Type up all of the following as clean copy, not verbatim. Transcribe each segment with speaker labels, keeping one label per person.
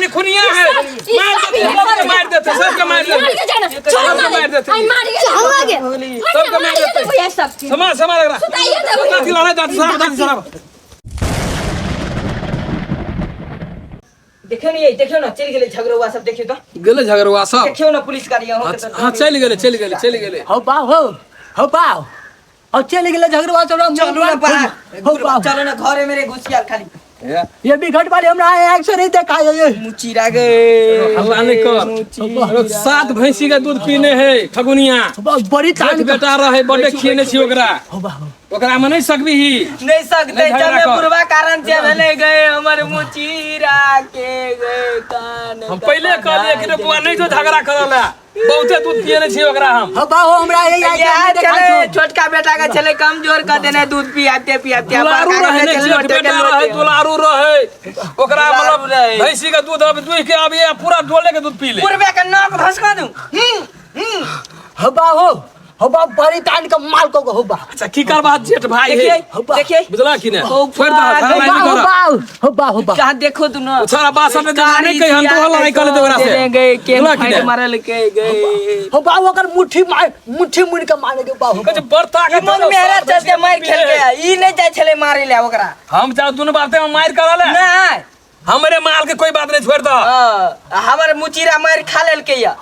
Speaker 1: खुनिया है। मार देते, सबके मार देते, सबके मार देते, सबके मार देते, सबके मार देते। समा समा लग रहा दांत लड़ा, दांत साफ, दांत साफ।
Speaker 2: देखियौ ने, देखियौ ने, चलि गेलै झगड़ौआ सब, देखियौ तऽ।
Speaker 1: गेलै झगड़ुआ सब।
Speaker 2: देखियौ ने पुलिस गाड़ी अहूँ के।
Speaker 1: हाँ, चलि गेलै, चलि गेलै, चलि गेलै।
Speaker 3: हो बाव, हो हो बाव, हो चलि गेलै झगड़वा सब।
Speaker 2: चलू ने बाहर।
Speaker 3: हो बाव।
Speaker 2: चलू ने, घरे मेरे घुस गेल खाली।
Speaker 3: ये बिघट वाले हमरा आँख से नहीं देखा ये।
Speaker 2: मुचीरा गे।
Speaker 1: हल्ला नहीं कर। सात भैंसी के दूध पीने है ठगुनिया।
Speaker 3: बड़ी
Speaker 1: जेठ
Speaker 3: तान
Speaker 1: बेटा रहे, बड़े खियने छी ओकरा।
Speaker 3: हो बाव।
Speaker 1: ओकरा में नहीं सकबी ही।
Speaker 2: नहीं सकते।
Speaker 1: नहीं झगड़ा
Speaker 2: जमे
Speaker 1: कर।
Speaker 2: बुढ़वा कारण से भेले गए हमर मुचीरा के गए कान।
Speaker 1: हम पहले कहलिए कि रे बुआ, नहीं जो झगड़ा करला, बहुते दूध पियने छी ओकरा हम।
Speaker 3: हो बाव, हमरा ये आँख से
Speaker 2: यहाँ
Speaker 3: नहीं देखा
Speaker 2: चले
Speaker 3: छौ।
Speaker 2: छोटका बेटा के छले कमजोर कर देने दूध पियाते पियाते।
Speaker 1: दुलारू
Speaker 2: बड़का
Speaker 1: रहे
Speaker 2: के
Speaker 1: ने
Speaker 2: छलै
Speaker 1: जेठ
Speaker 2: लोटे के
Speaker 1: बेटा रहे।
Speaker 2: लोटे।
Speaker 1: दुलारू रहे ओकरा।
Speaker 2: दुलारू
Speaker 1: मतलब
Speaker 2: रहे।
Speaker 1: भैंसी के दूध अब दूध के अब ये पूरा डोले के दूध पी ले।
Speaker 2: बुढ़वे के नाक भसका दूं। हम्म।
Speaker 3: हो बाव, हो हो बाव, बड़ी तान के माल को हो बाव।
Speaker 1: अच्छा, की करबा जेठ भाई है?
Speaker 2: देखिए, देखिए।
Speaker 1: बुझला कि ने?
Speaker 2: हो
Speaker 1: छोड़ दे,
Speaker 2: बाप।
Speaker 1: झगड़ा
Speaker 3: हो
Speaker 1: नहीं
Speaker 3: बाव, हो
Speaker 1: कर।
Speaker 3: बाव, हो बाव, हो बाव।
Speaker 2: कहाँ देखो तू ना।
Speaker 1: छोरा बात सब जमा नहीं कही, हम तो हल्ला नहीं कर दे ओकरा से।
Speaker 2: गए के
Speaker 1: बुझला कि
Speaker 2: फाइट
Speaker 1: ने?
Speaker 2: मारल के गए।
Speaker 3: हो बाव, ओकर मुट्ठी मार, मुट्ठी मुड़ के मारे के बाव।
Speaker 1: कहै छै, बरता के
Speaker 2: मन मेहरा चलते मार खेल के ई नहीं जाय छले मारे ले ओकरा।
Speaker 1: हम जाओ दुनू बाते में मार करल है।
Speaker 2: नहीं।
Speaker 1: हमरे माल के कोई बात नहीं, छोड़ दो।
Speaker 2: हाँ, हमर मुचीरा मार खा लेलके या।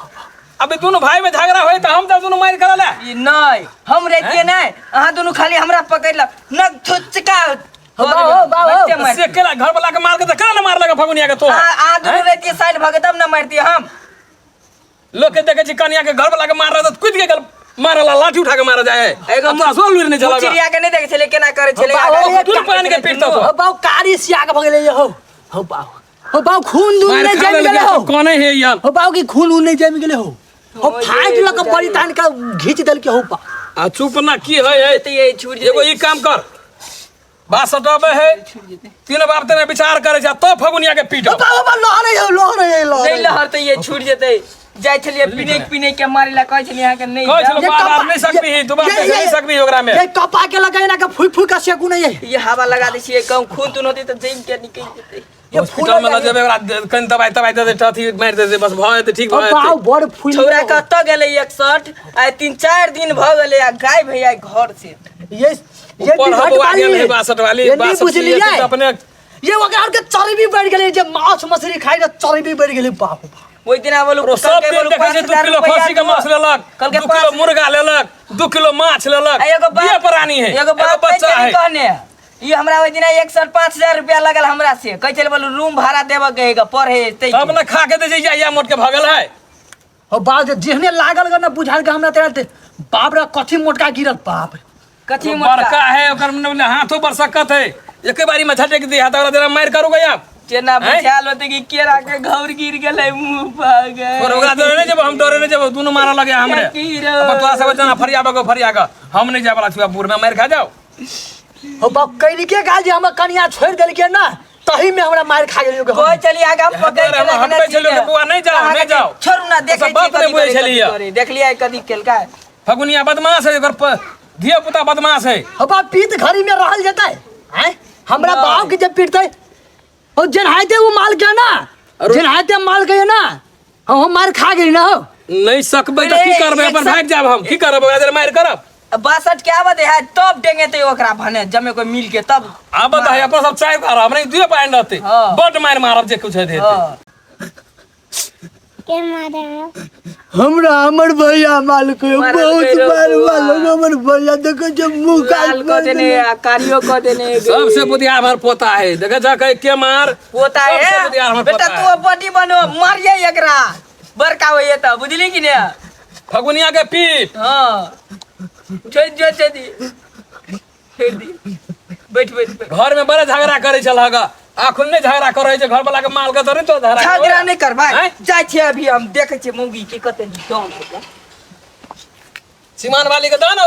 Speaker 1: अभी दुनू भाई में झगड़ा होय त हम त दुनू मार करल है।
Speaker 2: ई नहीं, हम रहितिए नहीं, अहाँ दुनू खाली हमरा पकड़ ल न थुचका।
Speaker 3: हो बाव, हो बाव, हो।
Speaker 2: मार।
Speaker 1: से केला घर वाला के मार के त केला न मार लगा फगुनिया के तो।
Speaker 2: अहाँ दुनू रहितिए साइड भगे तब न मारतिए हम।
Speaker 1: लोग के देखे छी कनिया के घर वाला के मार रहा त कूद के गेल मारला, लाठी उठा के मारा जाए।
Speaker 2: एगो
Speaker 1: तोरा सोल लुरि नहीं चला।
Speaker 2: मुचिरिया के नहीं देखे छले केना करे छले।
Speaker 3: हो बाव,
Speaker 2: आगा
Speaker 1: दूध पानी के पीटतो तो।
Speaker 3: हो बाव, कारी सिया के भगले ये। हो हो बाव, हो बाव, खून दून
Speaker 1: मार
Speaker 3: नहीं
Speaker 1: खा
Speaker 3: जम
Speaker 1: लेलकै
Speaker 3: गेले हो।
Speaker 1: कोने है यार?
Speaker 3: हो बाव, की खून ऊन नहीं जम गेले हो। हो फाट लक बड़ी तान के घींच देल के हो बाव।
Speaker 1: आ चुप ना, की है है?
Speaker 2: तो ये छूट
Speaker 1: एगो ई काम कर, बात सटबे है, तीन बाप तेने विचार करे छै तब फगुनिया के पीट।
Speaker 3: हो बाव, हो बाव, लहरे हो, लहरे हो,
Speaker 2: नहीं
Speaker 3: लहरे।
Speaker 2: लहर तो ये छूट जेते। जाय छलिए पीने पीने के मारे ला कहै छलिए अहाँ के नहीं
Speaker 1: कहै
Speaker 2: जाउ।
Speaker 1: छलहुँ,
Speaker 3: ये
Speaker 1: बार बार
Speaker 3: कपा-
Speaker 1: नहीं सकबी, दू बार
Speaker 3: ये-
Speaker 1: नहीं
Speaker 3: ये-
Speaker 1: सकबी ओकरा में।
Speaker 3: ये कपा के लगाए ना के फुई फुई का सेकू नहीं है।
Speaker 2: ये हवा लगा दै छियै, कम खून तून होतै तऽ जमि के निकलि जेतै।
Speaker 3: ये
Speaker 1: हॉस्पिटल में लऽ जेबै ओकरा, कनि दवाई तवाई दे दे, अथी मारि दे दे, बस भऽ जेतै, ठीक
Speaker 3: हो
Speaker 1: भऽ
Speaker 3: बाव,
Speaker 1: जेतै।
Speaker 3: बड़ फुल।
Speaker 2: छौड़ा कतऽ गेलै 61? आइ 3-4 दिन भऽ गेलै आ गायब है आइ घर से।
Speaker 3: ये
Speaker 1: ऊपर
Speaker 3: बिघट
Speaker 1: हबुआ
Speaker 3: वाली
Speaker 1: गेल है 62 वाली,
Speaker 3: ये नहीं
Speaker 1: 62
Speaker 3: बुझलियै।
Speaker 1: तऽ अपने
Speaker 3: ये ओकरा आर के चर्बी बढ़ गेलै, जे माछ मछली खाइ के चर्बी बढ़ गेलै बाप रे बाप।
Speaker 2: ओहि दिना बोलू
Speaker 1: और सब दिन देखै छै 2 किलो खस्सी के मांस लेलक,
Speaker 2: कहलकै
Speaker 1: 2 किलो मुर्गा लेलक, 2 किलो माछ लेलक।
Speaker 2: आ एगो बात
Speaker 1: ये प्राणी है,
Speaker 2: एगो बात
Speaker 1: बच्चा
Speaker 2: नहीं
Speaker 1: है।
Speaker 2: कहने ई हमरा ओहि दिना 105,000 रुपया लगल हमरा से, कहै छलै बोलू रूम भाड़ा देबऽ के है पढ़े तै।
Speaker 1: तब ने खा के दै छै, या मोट के भगल है।
Speaker 3: हो बाप, जे जेहने लागल ग न बुझाल के हमरा तेरा ते बाप रे, कथी मोटका गिरल बाप रे।
Speaker 2: कथी मोटका?
Speaker 1: बड़का है ओकर, मतलब हाथों पर सकत है, एके बारी में झटक दी हाथ ओकरा देना, मार करू गया।
Speaker 2: केना
Speaker 1: हैं?
Speaker 2: बुझायल होतै कि केरा के घौर गिर गेलै मुंह पर गए।
Speaker 1: और ओकरा डरे नहीं जब, हम डरे नहीं जब, दुनू मारा लगे हमरे।
Speaker 2: की रे?
Speaker 1: अपन तोरा सब जना फरियाबे को फरिया के, हम नहीं जाए वाला छुआ, बूढ़ में मार खा जाओ।
Speaker 3: हो बाप, कैलके गाल जे हमर कनिया छोड़ि देलकै ना, तही में हमरा मार खा गेलियो।
Speaker 2: कहै छलियै अहाँके हम पकड़ि के
Speaker 1: हम
Speaker 2: रखने
Speaker 1: हटबै छलियै
Speaker 2: छियै।
Speaker 1: कि बुआ नहीं जाओ,
Speaker 2: अहाँके
Speaker 1: नहीं जाओ।
Speaker 2: छोड़ू ना, देखै
Speaker 1: सब बात
Speaker 2: छियै
Speaker 1: नहि
Speaker 2: कथी
Speaker 1: बुझै
Speaker 2: करै,
Speaker 1: छलियै।
Speaker 2: कथी करै। देखलियै कथी केलकै।
Speaker 1: फगुनिया बदमाश है, ओकर धिया पुता बदमाश है।
Speaker 3: हो बाप, पीत घड़ी में रहल जेतै हैं हमरा
Speaker 2: नहीं।
Speaker 3: बाप के जे पीटतै और जेनहाइते वो माल के ना, जेनहाइते माल के ना हम मार खा गेली ना हो।
Speaker 1: नहीं सकबै तऽ की करबै? अपन भागि जायब हम, की करब ओकरा जरे मारि करब?
Speaker 2: 62 के आबत है तब डेंगेते ओकरा भने जमे कोई मिल के तब।
Speaker 1: आबत है, अपन सब चाय करब, हमरा दुए पानि रहतै।
Speaker 2: हाँ।
Speaker 1: बड मारि मारब जे कुछ हेतै।
Speaker 2: हाँ।
Speaker 4: के मारे?
Speaker 3: हमरा हमर भैया मालक
Speaker 2: मारल
Speaker 3: बहुत
Speaker 2: गइल
Speaker 3: मार
Speaker 2: बउआ।
Speaker 3: मालक हमर भैया देखै छै मुँह कान
Speaker 2: लाल कऽ देने आ कारियो कऽ देने।
Speaker 1: सबसे बुधियार हमर पोता है, देखे छ कहे के मार
Speaker 2: पोता
Speaker 1: सबसे
Speaker 2: है
Speaker 1: बुधियार हमर
Speaker 2: बेटा।
Speaker 1: पोता
Speaker 2: तू
Speaker 1: है।
Speaker 2: बॉडी बनो, मारिए एकरा बड़का होइए तऽ, बुझली कि ने?
Speaker 1: फगुनिया के पीठ।
Speaker 2: हाँ, छोड़ जो, छोड़ दी, छोड़ दी, बैठ बैठ बैठ।
Speaker 1: घर में बड़े झगड़ा करे छल हगा, अखन नहीं झगड़ा करे छै घर वाला के माल के तो नहीं तो झगड़ा
Speaker 2: झगड़ा नहीं करबै।
Speaker 1: आँय?
Speaker 2: जाइ छियै अभी हम, देखै छियै मौगी के कते दम होतै।
Speaker 1: सीमान वाली के दो ना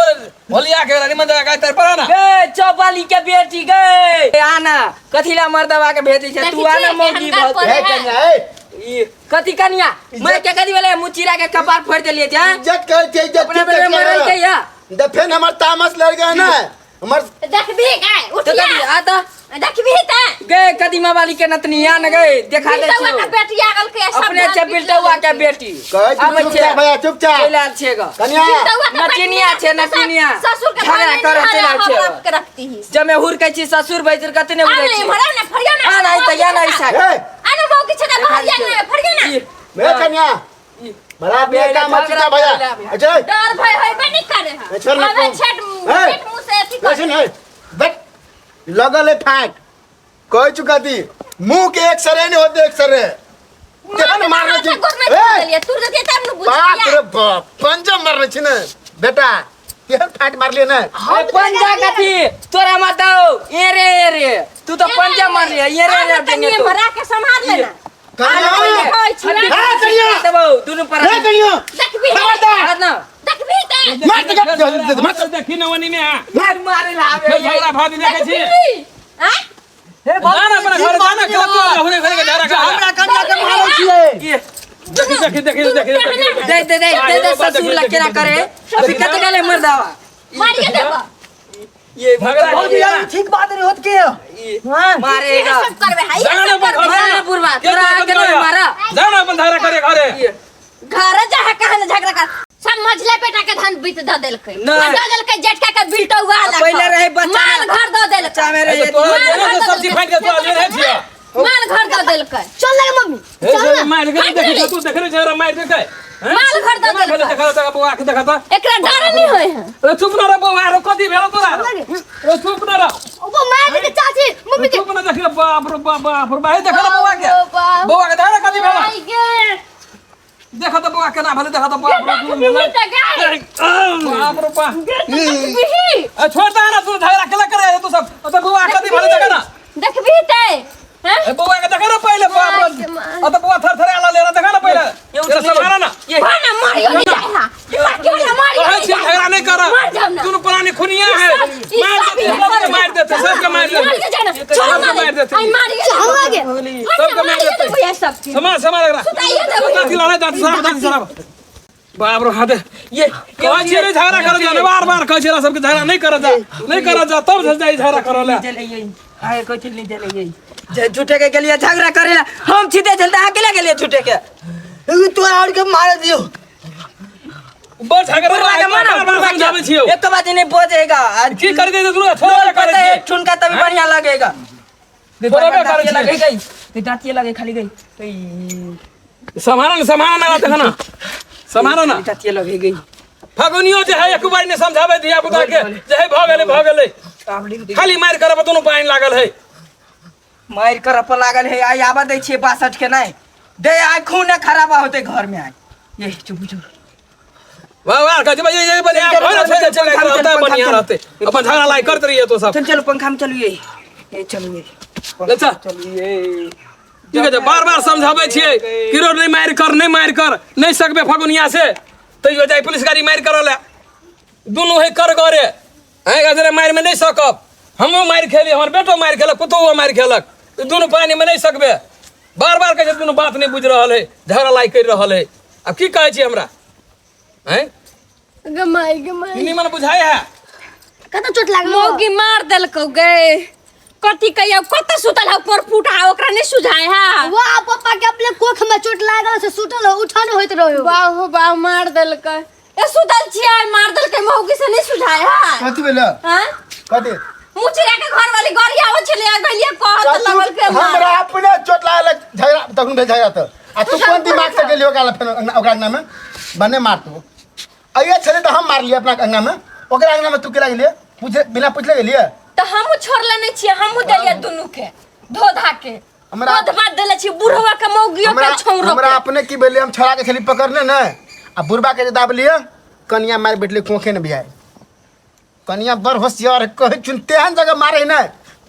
Speaker 1: होलिया के निमन जगह गाय तर पर ना।
Speaker 2: गे चौपाली के बेटी गे, आना, कथी ला मर्दवा के भेजै छै तू? आना मौगी
Speaker 4: देखै छियै,
Speaker 2: भऽ
Speaker 4: केहन
Speaker 5: हे कन्या, ए।
Speaker 2: ई कथी कनिया मैं के कथी भेलै? मुचीरा के कपार फोड़ि देलियै छै आँय?
Speaker 5: इज्जत कर छै, इज्जत।
Speaker 2: अपना बेर मरल के या
Speaker 5: दे फेन हमर तामस लड़ गए ना हमर।
Speaker 4: देखबी गाय
Speaker 2: तो
Speaker 4: उठिया।
Speaker 2: कथी आ तऽ
Speaker 4: देखबी तऽ
Speaker 2: गे कथी कदीमा वाली के नतनी आ न गए देखा दे
Speaker 5: बिलटौआ के
Speaker 2: छियौ।
Speaker 5: बेटी आ गेल के सब
Speaker 2: अपने
Speaker 5: धान
Speaker 2: छै
Speaker 5: पीट
Speaker 2: बिलटौआ के
Speaker 5: लेलकै।
Speaker 2: बेटी
Speaker 6: कहै छी
Speaker 2: आबै छै
Speaker 6: चुपचाप भैया चुपचाप
Speaker 2: चलि आयल छै ग
Speaker 6: कनिया
Speaker 5: बिलटौआ के बेटी
Speaker 2: नचिनिया छै, नचिनिया।
Speaker 5: ससुर के
Speaker 2: झगड़ा
Speaker 5: भने
Speaker 2: करऽ
Speaker 5: निहारे
Speaker 2: चलि आयल छै।
Speaker 5: हम रख के रखती ही
Speaker 2: जमे हुरकै छी ससुर भैंसुर कते ने
Speaker 5: आ
Speaker 2: बुझै
Speaker 5: ने
Speaker 2: छी
Speaker 5: इम्हर आ ने फरिया ना
Speaker 2: आ ना, ई तऽ या ना, ई साइड।
Speaker 6: ए
Speaker 5: आ ने मौकी छै ना फरिया ना फरिया ना
Speaker 2: ई,
Speaker 6: ए कनिया बड़ा बेटा मत चिंता भैया अच्छा
Speaker 5: डर भय होइबे नहीं करे है
Speaker 6: ए, छोड़ ना
Speaker 5: अबे
Speaker 6: तू।
Speaker 5: छेट
Speaker 6: ए।
Speaker 5: छेट मुंह से अथी कर
Speaker 6: सुन है बैठ लगल है फाट कह चुका थी मुंह के एक सरे नहीं होते एक सरे केहन मारने छी ए
Speaker 5: तू देतियै तब न
Speaker 6: बाप
Speaker 5: बुझतियै
Speaker 6: रे बाप पंजा मारने छी ने बेटा केहन फाट मारलिए ने
Speaker 2: ए, पंजा कथी तोरा मत दौ ए रे ए रे तू तो पंजा मारलिए ए रे ए रे
Speaker 5: तनी
Speaker 2: देंगे तो
Speaker 5: भरा के संभाल लेना
Speaker 6: कनिया
Speaker 5: देखै छी
Speaker 6: ए, कनिया
Speaker 2: देबौ दुनू पर
Speaker 6: ए कनिया
Speaker 5: देखबी
Speaker 6: खबरदार
Speaker 2: ना
Speaker 5: देखबी ते
Speaker 6: मार दे मार
Speaker 1: देखी न वनी में आ
Speaker 2: मार मारे ला आबे
Speaker 1: फेर झगड़ा भाभी देखै छी
Speaker 5: आँ?
Speaker 3: हे
Speaker 1: जाना अपना घर जाना क्लब तो हुरे घरे के झगड़ा कर
Speaker 3: हमरा कन्या के मारै छियै
Speaker 2: ये
Speaker 1: देखी देखी देखी देखी देखी
Speaker 2: दे दे दे दे दे ससुर ला केना करे अभी कते गेले मर्दावा
Speaker 5: मारिए देबो
Speaker 2: ये
Speaker 1: झगड़ा
Speaker 3: भौजी यार ठीक बात नहीं होत के
Speaker 2: ये
Speaker 3: हाँ
Speaker 2: मारेगा
Speaker 5: इहे सब करबे है
Speaker 1: जाना
Speaker 5: इहे सब
Speaker 1: अपन
Speaker 5: करबे
Speaker 1: घर
Speaker 2: मारे बुढ़वा, तोरा आके नहीं मारा।
Speaker 1: जाना अपन झगड़ा करे घरे
Speaker 2: ये
Speaker 5: घर जा कहन झगड़ा कर सब मझले बेटा के धान बीत द देलकै
Speaker 2: नहीं।
Speaker 5: आ द देलकै जेठका के बिलटौआ लग
Speaker 2: पहिले रहे बच्चा।
Speaker 5: माल घर द देलकै
Speaker 2: बच्चा में रहे
Speaker 1: तोरा
Speaker 5: माल
Speaker 1: देने
Speaker 5: घर
Speaker 1: से
Speaker 5: द
Speaker 1: सब्जी
Speaker 5: देलकै।
Speaker 1: फाटि के तोरा लेने छियै
Speaker 5: माल घर द देलकै
Speaker 4: चल लगे मम्मी
Speaker 1: हे जे मारि के देखी तू देखने झगड़ा मारि देलकै हैं?
Speaker 5: माल घर द
Speaker 1: केना भेलै
Speaker 5: देलकै
Speaker 1: देखा तऽ बौआ के देखा तऽ
Speaker 5: एकरा डर नहीं होय है
Speaker 1: अरे चुप न रह बौआ रो कथी भेलो तोरा अरे चुप न रह
Speaker 4: ओ मार के चाची मम्मी के
Speaker 1: चुप न देख बाप रे बाप बाप रे बाप देखा बौआ के
Speaker 5: बाप।
Speaker 1: बौआ के धारा कथी भेलो
Speaker 5: आई गे
Speaker 1: देखा तऽ बौआ केना भेलै देखा तऽ बाप रे
Speaker 5: देखबी त गाय
Speaker 1: बाप रे बाप
Speaker 5: देखबी
Speaker 1: ए छोड़ दे ना तू झगड़ा केला करे तू सब ओ तऽ बौआ कथी भेलै देखा ना
Speaker 5: देखबी ते हैं
Speaker 1: ए बौआ के देखा ना पहिले बाप रे ओ तऽ बौआ थर थर आला लेना देखा ना पहिले
Speaker 2: ये
Speaker 1: ये संभाला ना
Speaker 2: ये
Speaker 5: ना मारियो नहीं जाए हा क्यों ना मारियो
Speaker 1: कहै
Speaker 5: नहीं
Speaker 1: छी
Speaker 5: जाए
Speaker 1: झगड़ा नहीं कर
Speaker 5: मर जाओ ना।
Speaker 1: दुनू प्राणी खुनिया है
Speaker 5: ई
Speaker 1: मार
Speaker 5: सब
Speaker 1: देते
Speaker 5: ई
Speaker 1: सबके मार देते सबके मार
Speaker 5: मार
Speaker 1: देते
Speaker 5: के जाना छोड़
Speaker 1: सबके मार देते
Speaker 5: आई मारिए
Speaker 4: चल लगे
Speaker 1: सबके मार देते
Speaker 5: भैया सब चीज
Speaker 1: समा समा लग रहा
Speaker 5: सुताइए देबै।
Speaker 1: दाँती लड़ाई दाँती सराब दाँती सराब बाप रे हाथे
Speaker 2: ये
Speaker 1: कहै छियै रे झगड़ा कर जा बार बार कहै छियै सबके झगड़ा नहीं कर जा नहीं कर जा तब से जाई झगड़ा कर ले
Speaker 2: चले ये आए कोई चल नहीं चले ये झूठे के गेलिए झगड़ा करेला हम सीधे चलते अकेले गेलिए झूठे के
Speaker 3: तोरा और के मार दियो
Speaker 1: बड़ झगड़ा
Speaker 2: बुढ़वा के मारा
Speaker 1: बार बार
Speaker 2: बुढ़वा
Speaker 1: समझाबै
Speaker 2: के
Speaker 1: छियौ
Speaker 2: एक तो बात नहीं बोझेगा आज
Speaker 1: की कर दे तू छोड़
Speaker 2: लोल
Speaker 1: कर
Speaker 2: पता है ठुनका तभी बढ़िया लगेगा
Speaker 1: छोड़बे करै
Speaker 2: दाँतिये
Speaker 1: छियै।
Speaker 2: लगे गई तो दाँतिये लगे खाली गई तो ई-
Speaker 1: सम्हारा ना सम्हारा ना देखा ना सम्हारा ना
Speaker 2: दाँतिये लगे गई
Speaker 1: फगुनियो जे है एक बार ने समझाबै धिया पुता के जे है भऽ गेलै भऽ गेलै खाली मारि करब दुनू पानि लागल है
Speaker 2: मारि कर पर लागल है आई आबऽ दै छियै बासठ के नहीं दे आइ खून खराबा होते घर में आइ ये चुप चुप
Speaker 1: वाह वाह कहै छै भाई ये बढ़िया
Speaker 2: चल,
Speaker 1: भऽ
Speaker 2: चल,
Speaker 1: छै
Speaker 2: चल,
Speaker 1: चल
Speaker 2: चल,
Speaker 1: रहता
Speaker 2: चल,
Speaker 1: बढ़िया
Speaker 2: चल।
Speaker 1: रहते अपन झगड़ा लाइ करते रहिए तो सब
Speaker 2: चल चलो पंखा में चलू ये ये चलू ये
Speaker 1: ले चल।
Speaker 2: चलू ये
Speaker 1: की कहै छै बार बार समझाबै छियै कि रो नहि मारि कर नहि मारि कर नहि सकबे फगुनिया से तैयो जाइ पुलिस गाड़ी मारि करऽ लए दुनू है कर गरे हैं गजरे मारि में नहि सकब हमहूँ मारि खेली हमर बेटो मारि खेलक पुतोहुओ मारि खेलक ई दुनू पानी में नहि सकबे बार बार कहै छै दुनू बात नहि बुझि रहल है झगड़ा लाइ करि रहल है आब की कहै छी हमरा हैं
Speaker 5: गमाई गमाई
Speaker 1: निमन बुझाइ है
Speaker 4: कत चोट लागल
Speaker 5: मौगी मार देलकौ गे कथी कहियो कत सुतल हौ पर फूटा ओकरा नहीं सुझाय है
Speaker 4: वाह पापा के अपने कोख में चोट लागल से सुतल हो उठन होइत रहो
Speaker 5: बाहु बाहु मार देलकै ए सुतल छियै मार देलकै मौगी से नहीं सुझाय है
Speaker 6: कथी भेल
Speaker 5: हां
Speaker 6: कथी
Speaker 5: मुचरा के घर वाली गाड़ी आवत छलै आ गलिए कहत लगल के मार
Speaker 6: हमरा अपने चोट लागल झगड़ा तखन भेल झगड़ा तऽ आ तू कोन दिमाग से गेलियो ओकरा फेर ओकरा अंगना में बने मार तू अइए छलै तऽ हम मारलियै अपना अंगना में ओकरा अंगना में तू केला गेलियै पूछे बिना पूछले गेलियै
Speaker 5: तऽ हमहूँ छोड़ले नहीं छियै हमहूँ देलियै दुनू के धो धा के
Speaker 6: हमरा-
Speaker 5: धो धा देले छियै बुढ़वा के मौगियो के
Speaker 6: हमरा
Speaker 5: छौरो
Speaker 6: हमरा
Speaker 5: के
Speaker 6: अपने की भेलै हम छोड़ा के छली पकड़ने ने आ बुढ़बा के जे दाबलियै कनिया मारि बैठले कोखे ने बिहार कनिया बड़ होशियार कहै छुन तेहन जगह मारे ने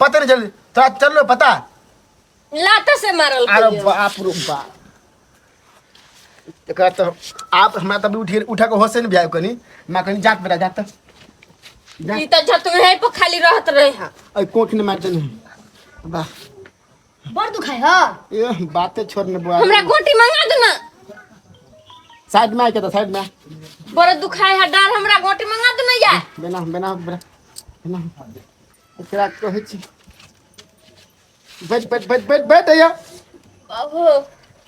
Speaker 6: पता नहीं चल तोरा चललो पता
Speaker 5: लात से मारल
Speaker 6: अरे बाप रे बाप एकरा तऽ आप हमरा तभी उठे उठा के होशे ने बिहार कनी माँ कनी जात बेटा जात जा
Speaker 5: ई तऽ झतुहे पर खाली रहत रहे हा
Speaker 6: अइ कोख ने मारते नहीं वाह
Speaker 4: बड़ दुखाय ह
Speaker 6: ए बाते छोड़ ने बुआ
Speaker 5: हमरा गोटी मंगा दे ना
Speaker 6: साइड में आके तो साइड में
Speaker 5: बड़ा दुखाय है डार हमरा गोटी मंगा दे ना यार
Speaker 6: बिना बिना बिना बिना एकरा कहै छी बैठ बैठ बैठ बैठ बैठ अइया।
Speaker 5: बाबू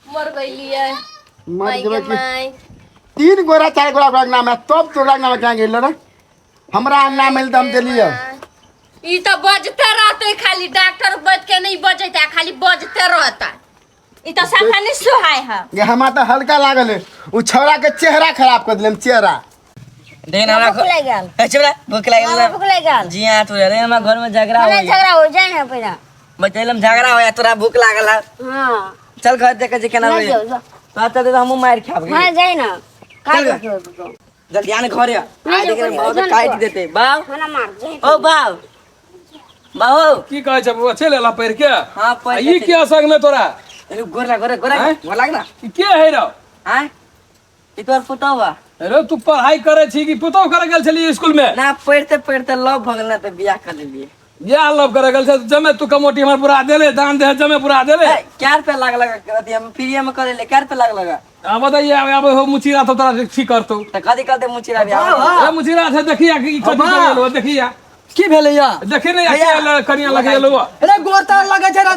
Speaker 5: मर गइलियै।
Speaker 6: मर
Speaker 5: माय
Speaker 6: जेबै
Speaker 5: गे
Speaker 6: की?
Speaker 5: माय।
Speaker 6: 3 गोरा 4 गोरा ओकरा अंगना में, तब तोरा अंगना में केना गेल रे? हमरा अंगना में तऽ हम देलियै।
Speaker 5: ई तऽ बजते रहते खाली, डॉक्टर बैठ के नहीं बजते, खाली बजते रहता। ई तऽ साफा नहीं सुहाय है।
Speaker 6: गे हमरा तऽ हल्का लागल है, उ छौड़ा के चेहरा खराब कर देलम चेहरा।
Speaker 2: देख ना हमरा
Speaker 4: भूख लागि गेल।
Speaker 2: ए, चुप रह, भूख लागि गेल।
Speaker 4: भूख लागि गेल।
Speaker 2: जी हाँ, तू रे हमरा घर में झगड़ा
Speaker 4: हमरा
Speaker 2: हो
Speaker 4: झगड़ा हो जाए ना पहिला।
Speaker 2: बचैलम झगड़ा होया, तोरा भूख लागल है।
Speaker 4: हाँ।
Speaker 2: चल घर देखे जे केना
Speaker 4: नहीं
Speaker 2: होई।
Speaker 4: जाओ, जाओ।
Speaker 2: तो चल तो हमहूँ मारि खाब।
Speaker 4: हाँ जाए ना। का
Speaker 2: चल।
Speaker 4: देखो तो।
Speaker 2: जल्दी आने घरे।
Speaker 4: नहीं
Speaker 2: आ देख
Speaker 4: जाओ,
Speaker 2: बाबू
Speaker 4: जाओ,
Speaker 2: काटि
Speaker 4: जाओ।
Speaker 2: देते बाब।
Speaker 4: खाना मार जाए।
Speaker 2: ओ बाब बाबू
Speaker 1: की कहै छै बौआ, चलि एला पढ़ि के?
Speaker 2: हाँ, पढ़ि
Speaker 1: आ
Speaker 2: के
Speaker 1: ई के संग में तोरा?
Speaker 2: एगो गोर लाग, गोर गोर
Speaker 1: आँय?
Speaker 2: गोर लाग ना।
Speaker 1: ई के है रौ?
Speaker 2: आँय? ई तोहर पुतहु बा।
Speaker 1: अरे तू पढ़ाई करे छी कि पुतहु करे गेल छली स्कूल में?
Speaker 2: ना, पढ़ते पढ़ते लव भऽ गेल ना तऽ बियाह कर लेलियै।
Speaker 1: बियाह लव करे गेल छै, जमे तू कमोटी हमर पूरा देले, दान दे जमे पूरा देले।
Speaker 2: ए, कै रुपया लागल अथी हम फ्रीए में कर लेलियै, कै रुपया लागल?
Speaker 1: आ बताइए, आब आब हो मुची रात तोरा ठीक करतौ।
Speaker 2: तऽ कथी करतै मुची रात?
Speaker 1: ए मुची रात है, देखिया कि कथी करे गेलो, देखिया
Speaker 3: की भेलै या?
Speaker 1: देखी नहीं
Speaker 2: भैया।
Speaker 1: कनिया लगे गेलो।
Speaker 3: अरे गोर तर लगै छै।